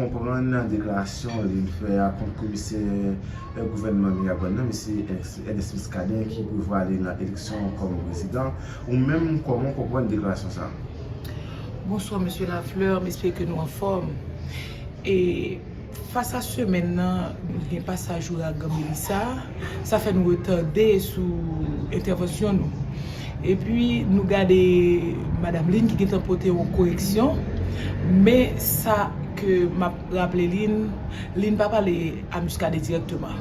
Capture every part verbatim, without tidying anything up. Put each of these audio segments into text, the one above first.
Konprann deklarasyon li fè a kont komisè gouvènman Miragwàn nan, mesye Ernest Muscadin, ki prevwa ale nan eleksyon kòm prezidan. Ou menm, kòman w konprann deklarasyon sa a? Bonswa, mesye Lafleur, m espere ke nou anfòm. E fas a semèn nan, nou gen pasaj ouragan Melissa, sa fè nou retade sou entèvansyon nou. Epi nou gade Madanm Lynn ki gentan pote yon koreksyon, men sa ke m ap raple Lynn, Lynn pa pale a Muscadin dirèkteman.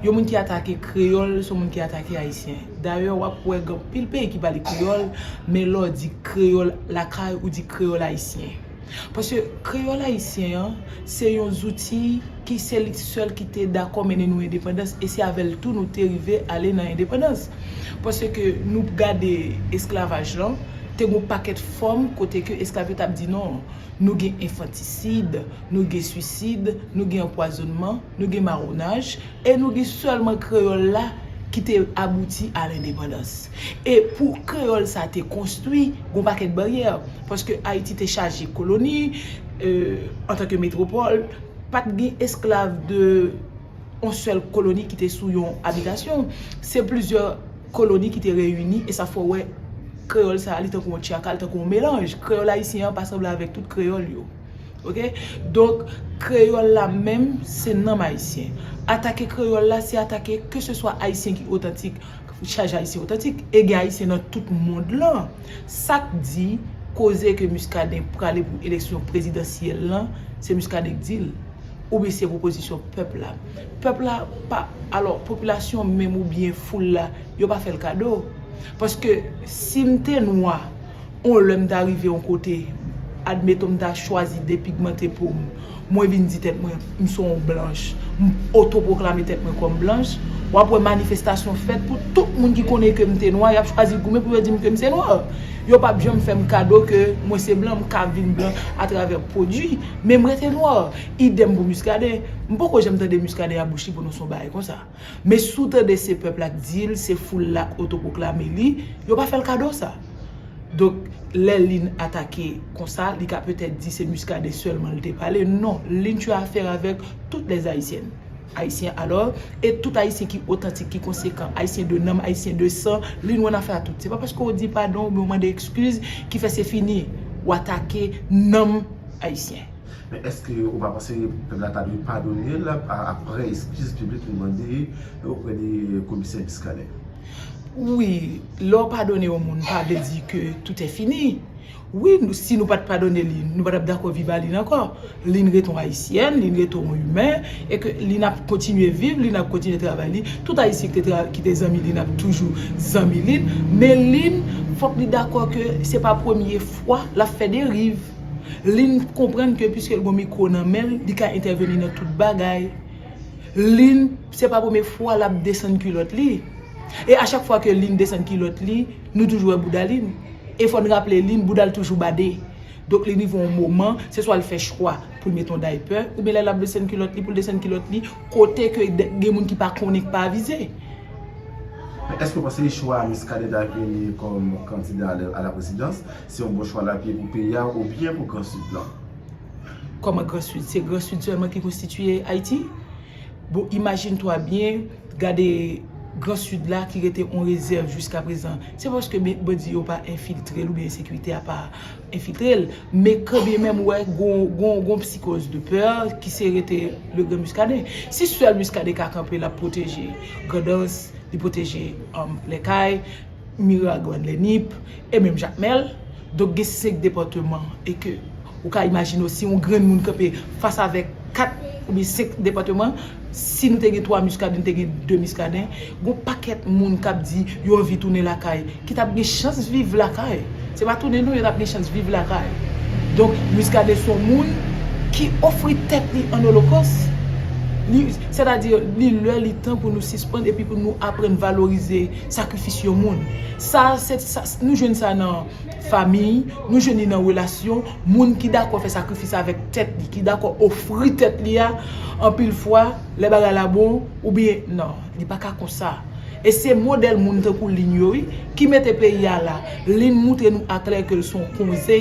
Yon moun ki atake kreyòl, se yon moun ki atake ayisyen. Dayè, w ap wè gen anpil peyi ki pale kreyòl, men lè w di kreyòl lakay, ou di kreyòl ayisyen. Paske kreyòl ayisyen an, se yon zouti ki se li sèl ki te dakò mennen nou endepandans, e se avè l tou nou te rive ale nan endepandans. Paske nou gade esklavaj lan, te gen yon pakèt fòm kote ke esklav yo t ap di non, nou gen enfantisid, nou gen swisid, nou gen anpwazonnman, nou gen mawonaj, e nou gen sèlman kreyòl la ki te abouti a lendepandans. E pou kreyòl sa te konstwi, gen yon pakèt baryè, paske Ayiti te chaje koloni, euh, antanke metwopòl, pa t gen esklav de yon sèl koloni ki te sou yon abitasyon. Se plizyè koloni ki te reyini, e sa fè w wè kreyòl sa a, li tankou yon tchaka, li tankou yon melanj. Kreyòl ayisyen an pa sanble avèk tout kreyòl yo. Oke? Donk, kreyòl la menm, se nanm ayisyen. Atake kreyòl la, se atake keseswa ayisyen ki otantik, chaj ayisyen otantik, e gen ayisyen nan tout mond lan. Sa k di koze ke Muscadin prale pou eleksyon prezidansyèl lan, se Muscadin k di l. Oubyen se pwopozisyon pèp la. Pèp la pa, alò, popilasyon menm oubyen foul la, yo pa fè l kado. Paske si m te nwa, yon lè m ta rive yon kote, admeton m ta chwazi depigmante po m, mwen vin di tèt mwen, m se yon blanch, m otopwoklame tèt mwen kòm blanch, w ap wè manifestasyon fèt pou tout moun ki konnen ke m te nwa, y ap chwazi goumen pou yo di m ke m se nwa. Yo p ap janm fè m kado ke mwen se blan, m ka vin blan atravè pwodui, men m rete nwa. Idèm pou Muscadin. M poko janm tande Muscadin ap bouch li pwononse yon bagay konsa. Men si w tande se pèp la k di l, se foul la k otopwoklame li, yo pa fè l kado sa. Donk, lè Lynn atake konsa, li ka petèt di se Muscadin sèlman l te pale. Non, Lynn tu as affaire avec toutes les Haïtiennes. Ayisyen alò, e tout Ayisyen ki otantik, ki konsekan, Ayisyen de nanm, Ayisyen de san, Lynn wè n afè a tout. Se pa paske w di padon oubyen w mande ekskiz ki fè se fini. W atake nanm Ayisyen. Men èske ou pa panse pèp la ta dwe padone l a- apre eskiz piblik li mande oprè de komisè Muscadin? Wi, lè w padone yon moun, pa vle di ke tout est fini. Wi, nou- si nou pa t padone li, nou pa t ap dakò viv a Lynn ankò. Lynn rete yon ayisyèn, Lynn rete yon imen, e ke Lynn ap kontinye viv, Lynn ap kontinye travay li. Tout Ayisyen ki te, tra- ki te zanmi Lynn ap toujou zanmi Lynn. Men Lynn, fòk li dakò ke se pa premye fwa l ap fè deriv. Lynn konprann ke piske l gon mikwo nan men l, li ka entèveni nan tout bagay. Lynn, se pa premye fwa l ap desann kilòt li. E a chak fwa ke Lynn desann kilòt li, nou toujou wè bouda Lynn. E fò n raple Lynn, bouda l toujou bade. Donk, li rive yon moman, se swa l fè chwa pou l mete yon daypè, oubyen lè l ap desann kilòt li, pou l desann kilòt li, kote ke de- gen moun ki pa konnen, ki pa avize. Men èske w panse chwa Muscadin ta vini kòm kandida a la- a la prezidans, se yon bon chwa lapye pou peyi a oubyen pou Gran Sid lan? Kòman Gran Sid? Se Gran Sid sèlman ki konstitiye Ayiti? Bon, imajine twa byen, gade Gran Sid la ki rete yon rezèv jiskaprezan. Se paske be- bandi yo pa enfiltre l oubyen ensekirite a pa enfiltre l. Men kanmenm, ou wè, gon, gon, gon psikoz de pè ki se rete le Grand Muscadin. Si sèl Muscadin ka kanpe, l ap pwoteje Grandans, li pwoteje, um, Lèkay, Miragwàn, Lènip, e menm Jakmèl. Donk, gen senk depatman e ke ou ka imajine w, si yon grenn moun kanpe fas avèk kat oubyen senk depatman, si nou te gen twa Muscadin, nou te gen de Muscadin, gon pakèt moun k ap di yo anvi tounen lakay, ki t ap gen chans viv lakay. Se pa tounen non, yo t ap gen chans viv lakay. Donk, Muscadin se yon moun ki ofri tèt li an olokòs. Li, sètadi, li lè, li tan pou nou sispann epi pou nou aprann valorize sakrifis yon moun. Sa, se, sa, nou jwenn sa nan fami, nou jwenn li nan relasyon, moun ki dakò fè sakrifis avèk tèt li, ki dakò ofri tèt li a, anpil fwa, lè bagay la bon, oubyen non, li pa ka konsa. E se modèl moun tankou Lynn yo, wi, ki mete peyi a la. Lynn moutre nou aklè ke l se yon konze.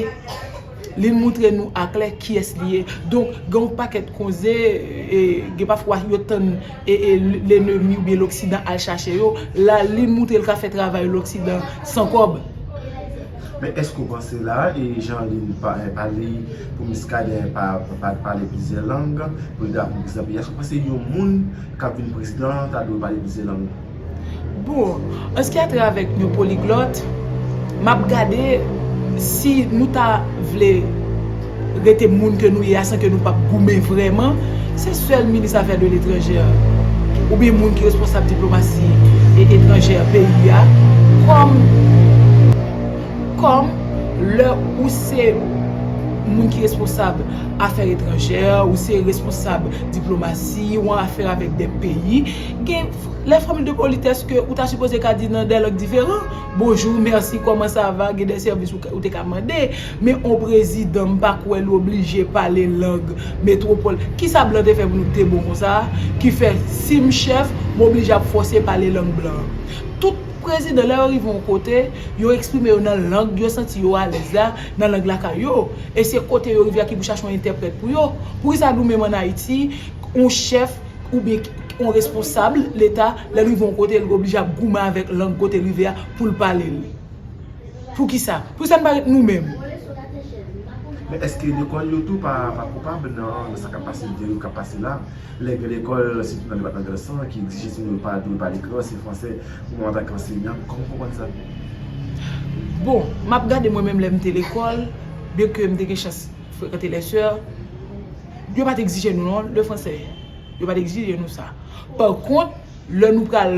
Li moutre nou aklè kiyès li ye. Donk, gen yon pakèt koze, e, gen pafwa yo tann e, e, lennmi oubyen loksidan al chache yo. La, li moutre l ka fè travay loksidan san kòb. Men èske w panse la, e jan li pa, e, pale pou Muscadin pa, pa, pale plizyè lang, pou li ta pou egzanp, èske w panse yon moun k ap vin prezidan ta dwe pale plizyè lang? Bon, an ce qui a trait avèk yon poliglòt, m ap gade si nou ta vle rete moun ke nou ye a san ke nou p ap goumen vrèman, se sèl minis afè de letranjè oubyen moun ki responsab diplomasi e etranjè peyi a kòm kòm lè ou se moun ki responsab afè etranjè, ou se responsab diplomasi, ou an afè avèk de peyi, gen lè fòmil de politès ke ou ta sipoze ka di nan de lang diferan. Bonjou, mèsi, kòman sa va, gen de sèvis ou, ou te ka mande. Men on prezidan, m pa kwè l oblije pale lang metwopòl. Kisa blan te fè pou nou te bon konsa? Ki fè si m chèf, m oblije ap fòse pale lang blan. Tout prezidan, lè yo rive yon kote, yo eksprime yo nan lang yo santi yo alèz la, nan lang lakay yo. E se kote yo rive a ki pou chache yon entèprèt pou yo. Poukisa nou menm ann Ayiti, yon chèf oubyen yon responsab leta, lè l rive yon kote, l oblije ap goumen avèk lang kote l rive a pou l pale l? Poukisa? Poukisa n pa ret nou menm? Men èske lekòl yo tou pa, pa koupab nan, nan sa k ap pase, deriv k ap pase la? Lè gen lekòl, sitou nan depatman Grandans lan, ki egzije timoun yo pa dwe pale kreyòl, se fransè pou mwen antanke ansenyan. Kòman w konprann sa? Bon, m ap gade mwen menm lè m te lekòl, byenke m te gen chans frekante lè sè, yo pa t egzije nou non, le français. Yo pa t egzije nou sa. Pa kont, lè nou pral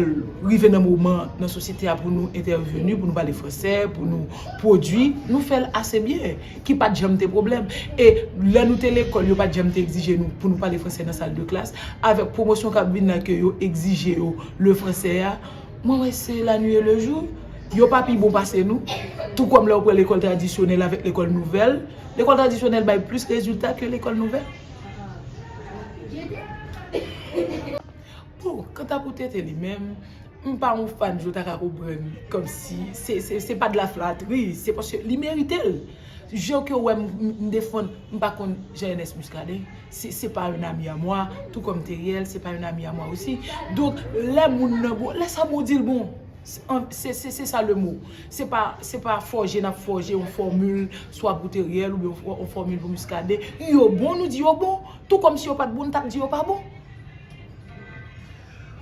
rive nan moman nan sosyete a pou nou entèveni, pou nou pale fransè, pou nou pwodui, nou fè l ase byen, ki pa t janm te pwoblèm. E lè nou te lekòl, yo pa t janm te egzije nou pou nou pale fransè nan sal de klas. Avèk pwomosyon k ap vin la ke yo egzije yo le français a, mwen wè se la nuit et le jour. Yo pa pi bon pase nou. Tou kòm lè w pran lekòl tradisyonèl avèk lekòl nouvèl, lekòl tradisyonèl bay plis rezilta ke lekòl nouvèl. Bon, kanta pou Tete li menm, m pa yon fan, jan w ta ka konprann, kòmsi se, se, se pa de la flatri, se paske li merite l. Jan ke w wè m, m, m defann, m pa konn Jean Ernest Muscadin, se, se pa un ami à moi, tout comme Theriel, c'est pas un ami à moi aussi. Donk, lè moun nan bon, lè sa bon, di l bon. Se, se, se, se sa le mot. Se pa, se pa fòje n ap fòje yon fòmil, swa pou Theriel oubyen yon fò-, yon fòmil pou Muscadin. Yo bon, nou di yo bon. Tou kòmsi yo pa t bon, n t ap di yo pa bon.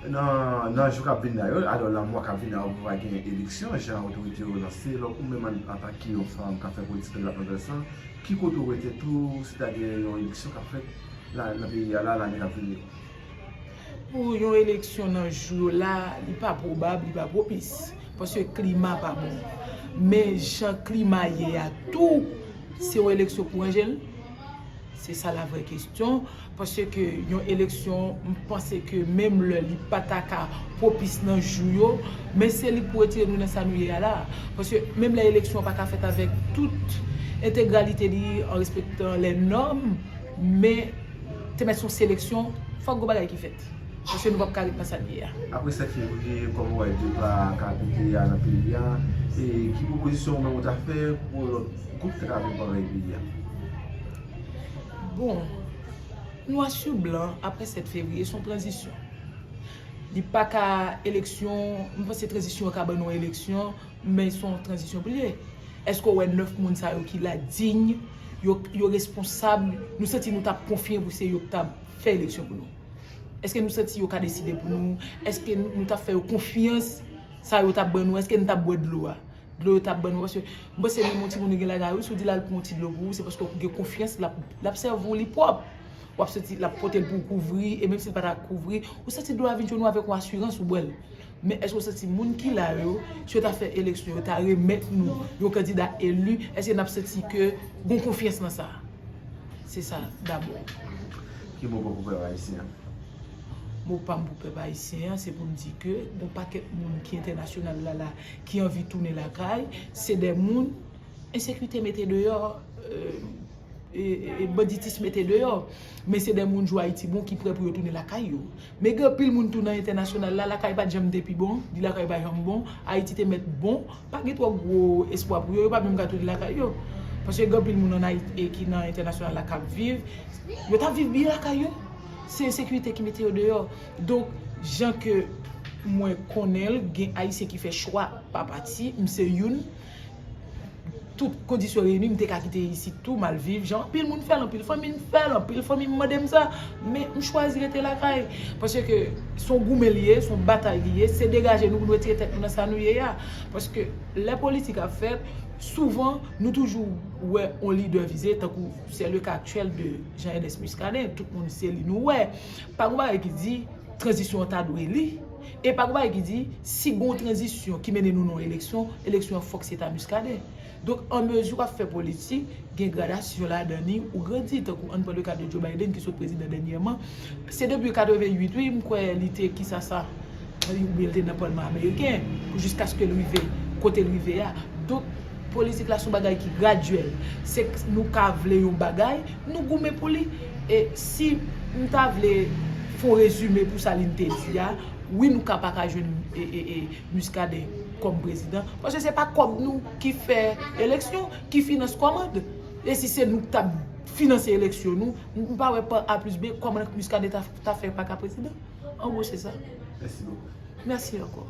Nan, nan jou k ap vin la yo, alò nan mwa k ap vin la yo, va gen eleksyon, jan otorite yo lanse, lò ou menm an, antanke yon fanm k ap fè politik nan depatman Grandans lan, ki kote ou wè tèt ou si ta gen yon eleksyon k ap fèt la, nan peyi a la, lane k ap vini yo? Pou yon eleksyon nan jou yo la, li pa pwobab, li pa pwopis. Paske klima pa bon. Men jan klima ye a tou, se yon eleksyon pou ranje l? Se sa la vrè kesyon. Paske yon eleksyon, m panse ke menm lè li pa ta ka pwopis nan jou yo, men se li k pou retire nou nan sa nou ye a la. Paske menm lè eleksyon an pa ka fèt avèk tout entegralite li, an respektan lè nòm, men te mèt se yon seleksyon, fòk gon bagay ki fèt. Paske nou p ap ka ret nan sa n ye a. Apre sèt fevriye, kòman w wè depa KPD a nan peyi a? E ki pwopozisyon ou menm ou ta fè pou lòt gwoup ki ta ka vin pran rèy peyi a? Bon, nwa sou blan, apre sèt fevriye, se yon tranzisyon. Li pa ka eleksyon, m panse tranzisyon an ka ban nou yon eleksyon, men se yon tranzisyon pou l ye. Èske w wè nèf moun sa yo ki la diy, yo, yo responsab, nou santi nou t ap konfye pou se yo k t ap fè eleksyon pou nou? Èske nou santi yo ka deside pou nou? Èske nou, nou t ap fè yo konfyans, sa yo t ap ban nou? Èske nou t ap bwè dlo a? Dlo yo t ap ban nou, paske m panse menm yon timoun ou gen lakay ou, si w di l al pran yon ti dlo pou ou, se paske w gen konfyans, l ap, l ap sèvi w, li pwòp. W ap santi l ap pote l pou w kouvri, e menm si l pa ta kouvri, ou santi dlo a vin jwenn ou avèk yon asirans ou bwè l. Men èske w santi moun ki la yo, si yo ta fè eleksyon, yo ta remèt nou yon kandida eli, èske n ap santi ke gon konfyans nan sa? Se sa dabò. Ki mo w gen pou pèp ayisyen an? Mo pa m pou pèp ayisyen an, se pou m di ke gon pakèt moun ki entènasyonal la la, ki anvi tounen lakay, se de moun ensekirite mete deyò, e, e, e banditis mete deyò. Men se de moun jou Ayiti bon ki prè pou yo tounen lakay yo. Men gen anpil moun tou nan entènasyonal la, lakay pa t janm te pi bon, di lakay pa janm bon, Ayiti te mèt bon, pa gen twò gwo espwa pou yo, yo pa menm ka tounen lakay yo. Paske gen anpil moun ann Ayiti ki nan entènasyonal la k ap viv, yo t ap viv byen lakay yo. Se ensekirite ki mete yo deyò. Donk, jan ke mwen konnen l, gen Ayisyen ki fè chwa pa pati, m se youn. Tout kondisyon reyini, m te ka kite isit tou, m al viv. Jan anpil moun fè l, anpil fanmi m fè l, anpil fanmi m mande m sa. Men m chwazi rete lakay. Paske se yon goumen li ye, se yon batay li ye, se degaje nou pou nou retire tèt nou nan sa nou ye a. Paske lè politik ap fèt, souvan, nou toujou wè yon lidè vize, tankou se le ka aktyèl de Jean Ernest Muscadin, tout moun se li nou wè. Pa gen bagay ki di tranzisyon an ta dwe li. E pa gen bagay ki di, si gen yon tranzisyon ki mennen nou nan yon eleksyon, eleksyon an fòk se ta Muscadin. Donk, an mezi w ap fè politik, gen gradasyon ladan li, ou grandi. Tankou ann pran le ka de Joe Biden ki sot prezidan dènyèman. Se depi katreventuit, wi, m kwè li te, kisa sa, oubyen li te nan palman ameriken, jiskaske l rive kote l rive a. Donk, politik la se yon bagay ki gradyèl. Se k-, nou ka vle yon bagay, nou goumen pou li. E si m ta vle fè yon rezime pou sa Lynn te di a, wi, nou ka pa ka jwenn e, e, e, Muscadin kòm prezidan. Paske se pa kòb nou ki fè eleksyon, ki finans kòmand. E si se nou k t ap finanse eleksyon nou, m pa wè pa A plis B kòman Muscadin ta, ta fè pa ka prezidan. An gwo, se sa. Mèsi bokou. Mèsi ankò.